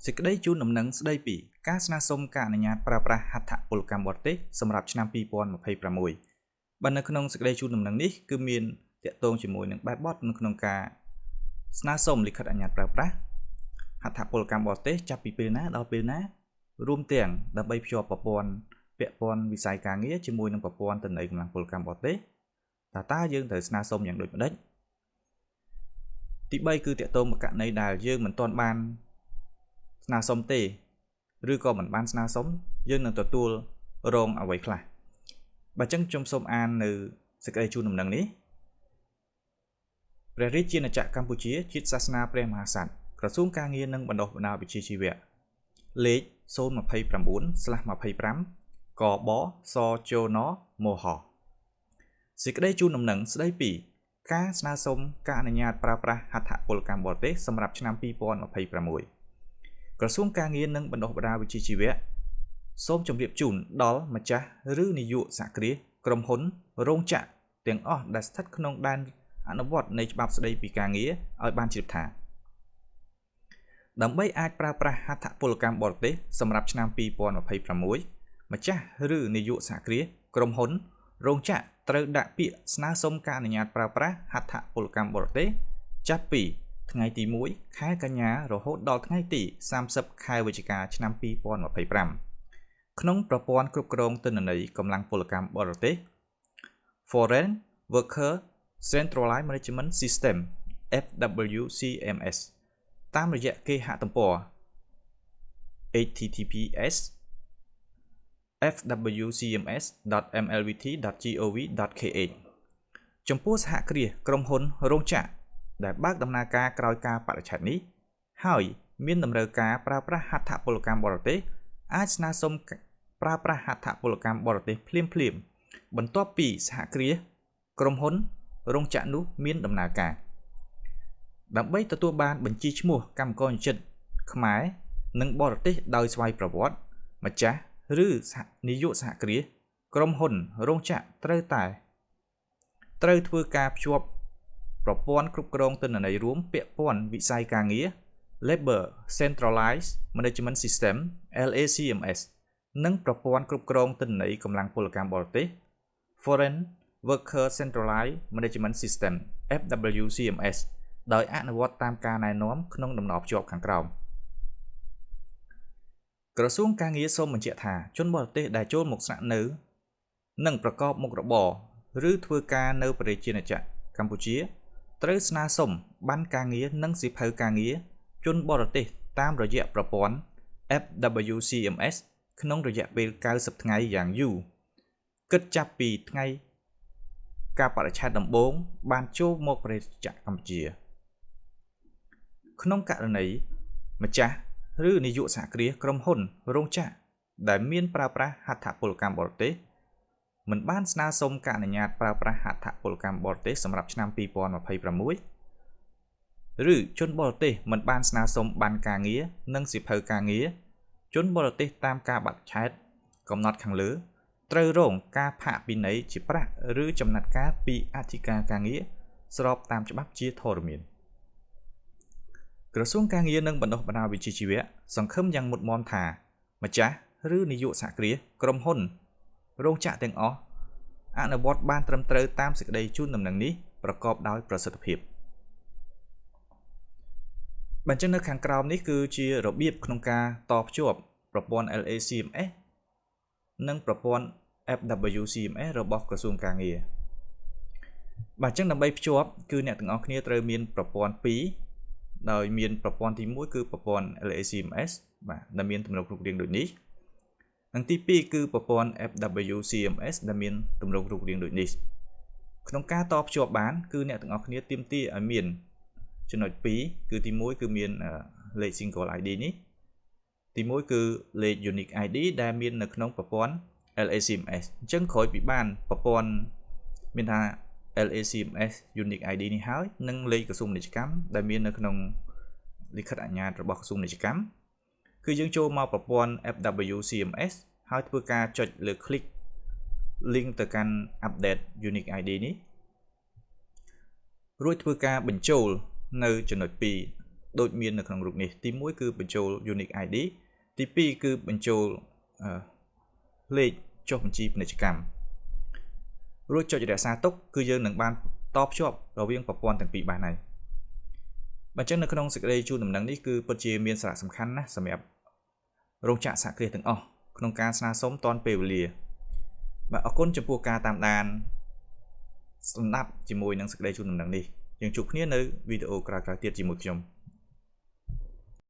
សេចក្តីជូនដំណឹងស្តីពីការស្នើសុំការអនុញ្ញាតប្រើប្រាស់ហត្ថពលកម្មបរទេសសម្រាប់ឆ្នាំ2026បាទនៅក្នុងសេចក្តីជូនដំណឹងនេះគឺមានតាក់ទងជាមួយនឹងបែបបទនៅក្នុងការស្នើសុំលិខិតអនុញ្ញាតប្រើប្រាស់ហត្ថពលកម្មបរទេសចាប់ពីពេលណាដល់ពេលណារួមទាំងដើម្បីភ្ជាប់ប្រព័ន្ធពាក់ព័ន្ធវិស័យការងារជាមួយនឹងប្រព័ន្ធទិន្នន័យកម្លាំងពលកម្មបរទេសតើយើងត្រូវស្នើសុំយ៉ាងដូចម្តេចទី3គឺតាក់ទងមកករណីដែលយើងមិនទាន់បានស្នើសុំទេឬក៏មិនបានស្នើសុំយើងនឹងទទួលរងអ្វីខ្លះបាទអញ្ចឹងខ្ញុំសូមអាននៅសេចក្តីជូនដំណឹងនេះព្រះរាជាណាចក្រកម្ពុជាជាតិសាសនាព្រះមហាក្សត្រក្រសួងការងារនិងបណ្ដុះបណ្ដាលវិជ្ជាជីវៈលេខ029/25កបសជនមហសេចក្តីជូនដំណឹងស្តីពីការស្នើសុំការអនុញ្ញាតប្រើប្រាស់ហត្ថពលកម្មបរទេសសម្រាប់ឆ្នាំ2026ក្រសួងការងារនិងបណ្ដុះបណ្ដាលវិជ្ជាជីវៈសូមជម្រាបជូនដល់ម្ចាស់ឬនាយកសហគ្រាសក្រុមហ៊ុនរោងចក្រទាំងអស់ដែលស្ថិតក្នុងដែនអនុវត្តនៃច្បាប់ស្តីពីការងារឲ្យបានជ្រាបថាដើម្បីអាចប្រើប្រាស់ហត្ថពលកម្មបរទេសសម្រាប់ឆ្នាំ2026ម្ចាស់ឬនាយកសហគ្រាសក្រុមហ៊ុនរោងចក្រត្រូវដាក់ពាក្យស្នើសុំការអនុញ្ញាតប្រើប្រាស់ហត្ថពលកម្មបរទេសចាប់ពីថ្ងៃទី1ខែកញ្ញារហូតដល់ថ្ងៃទី30ខែវិច្ឆិកាឆ្នាំ2025ក្នុងប្រព័ន្ធគ្រប់គ្រងទិន្នន័យកម្លាំងពលកម្មបរទេស Foreign Worker Centralized Management System FWCMS តាមរយៈគេហទំព័រ https fwcms.mlvt.gov.kh ចំពោះសហគ្រាសក្រុមហ៊ុនរោងចក្រដែលបើកដំណើរការក្រោយការបរិច្ឆេទនេះហើយមានតម្រូវការប្រើប្រាស់ហត្ថពលកម្មបរទេសអាចស្នើសុំប្រើប្រាស់ហត្ថពលកម្មបរទេសភ្លាមៗបន្ទាប់ពីសហគ្រាសក្រុមហ៊ុនរោងចក្រនោះមានដំណើរការដើម្បីទទួលបានបញ្ជីឈ្មោះកម្មករនិយោជិតខ្មែរនិងបរទេសដោយស្វ័យប្រវត្តិម្ចាស់ឬនាយកសហគ្រាសក្រុមហ៊ុនរោងចក្រត្រូវធ្វើការភ្ជាប់ប្រព័ន្ធគ្រប់គ្រងទិន្នន័យរួមពាក់ព័ន្ធវិស័យការងារ Labor Centralized Management System LACMS និងប្រព័ន្ធគ្រប់គ្រងទិន្នន័យកម្លាំងពលកម្មបរទេស Foreign Worker Centralized Management System FWCMS ដោយអនុវត្តតាមការណែនាំក្នុងដំណភ្ជាប់ខាងក្រោមក្រសួងការងារសូមបញ្ជាក់ថាជនបរទេសដែលចូលមកស្នាក់នៅនិងប្រកបមុខរបរឬធ្វើការនៅព្រះរាជាណាចក្រកម្ពុជាត្រូវស្នើសុំប័ណ្ណការងារនិងសៀវភៅការងារជនបរទេសតាមរយៈប្រព័ន្ធ FWCMS ក្នុងរយៈពេល90ថ្ងៃយ៉ាងយូរគិតចាប់ពីថ្ងៃការបរិច្ឆេទដំបូងបានចូលមកព្រះរាជាណាចក្រកម្ពុជាក្នុងករណីម្ចាស់ឬនាយកសហគ្រាសក្រុមហ៊ុនរោងចក្រដែលមានប្រើប្រាស់ហត្ថពលកម្មបរទេសមិនបានស្នើសុំការអនុញ្ញាតប្រើប្រាស់ហត្ថពលកម្មបរទេសសម្រាប់ឆ្នាំ2026ឬជនបរទេសមិនបានស្នើសុំប័ណ្ណការងារនិងសៀវភៅការងារជនបរទេសតាមការបរិច្ឆេទកំណត់ខាងលើត្រូវរងការផាកពិន័យជាប្រាក់ឬចំណាត់ការពីអធិការការងារស្របតាមច្បាប់ជាធរមានក្រសួងការងារនិងបណ្ដុះបណ្ដាលវិជ្ជាជីវៈសង្ឃឹមយ៉ាងមុតមមថាម្ចាស់ឬនាយកសហគ្រាសក្រុមហ៊ុនរោងចក្រទាំងអស់អនុវត្តបានត្រឹមត្រូវតាមសេចក្តីជូនដំណឹងនេះប្រកបដោយប្រសិទ្ធភាពបញ្ជាក់នៅខាងក្រោមនេះគឺជារបៀបក្នុងការតភ្ជាប់ប្រព័ន្ធ LACMS និងប្រព័ន្ធ FWCMS របស់ក្រសួងការងារបាទអញ្ចឹងដើម្បីភ្ជាប់គឺអ្នកទាំងអស់គ្នាត្រូវមានប្រព័ន្ធ2ដោយមានប្រព័ន្ធទី1គឺប្រព័ន្ធ LACMS បាទដែលមានទម្រង់រូបរាងដូចនេះនិងទី2គឺប្រព័ន្ធ FWCMS ដែលមានទម្រង់រូបរាងដូចនេះក្នុងការតភ្ជាប់បានគឺអ្នកទាំងអស់គ្នាទាមទារឲ្យមានចំណុច2គឺទី1គឺមានលេខ single ID នេះទី1គឺលេខ unique ID ដែលមាននៅក្នុងប្រព័ន្ធ LACMS អញ្ចឹងក្រោយពីបានប្រព័ន្ធមានថា LACMS unique ID នេះហើយនិងលេខក្រសួងពាណិជ្ជកម្មដែលមាននៅក្នុងលិខិតអនុញ្ញាតរបស់ក្រសួងពាណិជ្ជកម្មគឺយើងចូលមកប្រព័ន្ធ FWCMS ហើយធ្វើការចុចលើ click link ទៅកាន់ update unique ID នេះរួចធ្វើការបញ្ចូលនៅចំណុច2 ដូចមាននៅក្នុងរូបនេះទី1គឺបញ្ចូល unique ID ទី2គឺបញ្ចូលលេខចុះបញ្ជីពាណិជ្ជកម្មរួចចុចរក្សាទុកគឺយើងនឹងបានតភ្ជាប់រវាងប្រព័ន្ធទាំងពីរបានហើយបាទអញ្ចឹងនៅក្នុងសេចក្តីជូនដំណឹងនេះគឺពិតជាមានសារៈសំខាន់ណាស់សម្រាប់រោងចក្រសហគ្រាសទាំងអស់ក្នុងការស្នើសុំទាន់ពេលវេលាបាទអរគុណចំពោះការតាមដានស្ដាប់ជាមួយនឹងសេចក្តីជូនដំណឹងនេះយើងជួបគ្នានៅវីដេអូក្រោយៗទៀតជាមួយខ្ញុំ។